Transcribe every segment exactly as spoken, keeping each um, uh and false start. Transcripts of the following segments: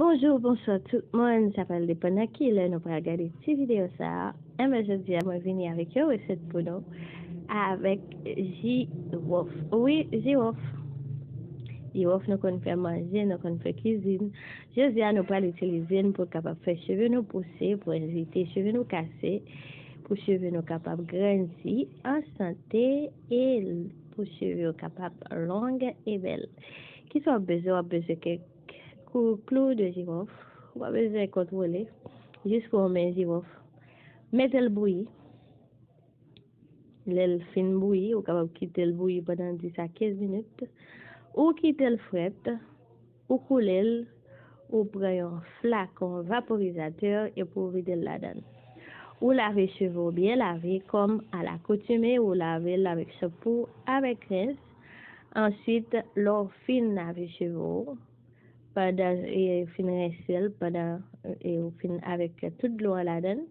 Bonjou, bonswa tout moun. Sa pral depann nan ki lè nou pral gade ti videyo sa a. Enben, jodi a, mwen vini avèk yon resèt pou nou avèk jiwòf. Wi, jiwòf. Jiwòf nou konn fè manje, nou konn fè kizin. Jodi a, nou pral itilize l pou kapab fè cheve nou pouse, pou evite cheve nou kase, pou cheve nou kapab grandi an sante e pou cheve yo kapab long e bèl. Kisa w ap bezwen? W ap bezwen kèk kou klou de jiwòf. Ou pa bezwen kontwole. Jis pran yon men jiwòf. Mete l bouyi. Lè l fin bouyi, ou kapab kite l bouyi pandan dis a kenz minit. Ou kite l frèt, ou koule l, ou pran yon flakon vaporizatè epi w vide l ladan l. Ou lave cheve w byen lave, kòm alakoutume, ou lave l avèk chanpou, avèk rens. Answit, lè w fin lave cheve w, pandan e, fin rense l, pandan e, ou fin avèk tout dlo a ladan l,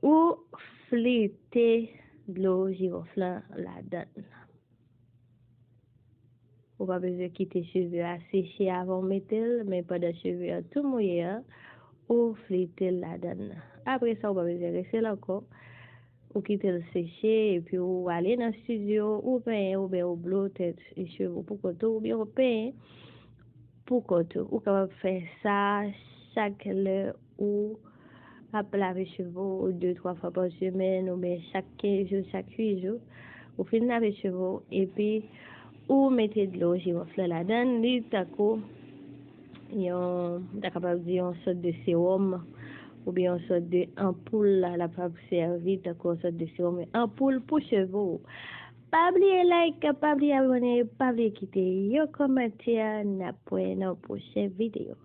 ou flite dlo jiwòf lan ladan l. Ou pa bezwen kite cheve a seche avan w mete l, men pandan cheve a tou mouye a, ou flite l ladan l. Apre sa, ou pa bezwen rense l ankò. Ou kite l seche, epi ou ale nan estidyo, ou penyen oubyen ou blo tèt e cheve w pou kont ou, oubyen ou penyen pou kont ou. Ou kapab fè sa chak lè ou ap lave cheve w de twa fwa pa semèn oubyen chak kenz jou, chak uit jou. Ou fin lave cheve w epi ou mete dlo jiwòf la ladan l, li tankou yon, m ta kapab di yon sòt de sewòm oubyen yon sòt de anpoul la, l ap sèvi tankou yon sòt de sewòm, anpoul pou cheve w. Pa bliye like, pa bliye abòne, pa bliye kite yon kòmantè, n ap wè nan yon pwochen videyo.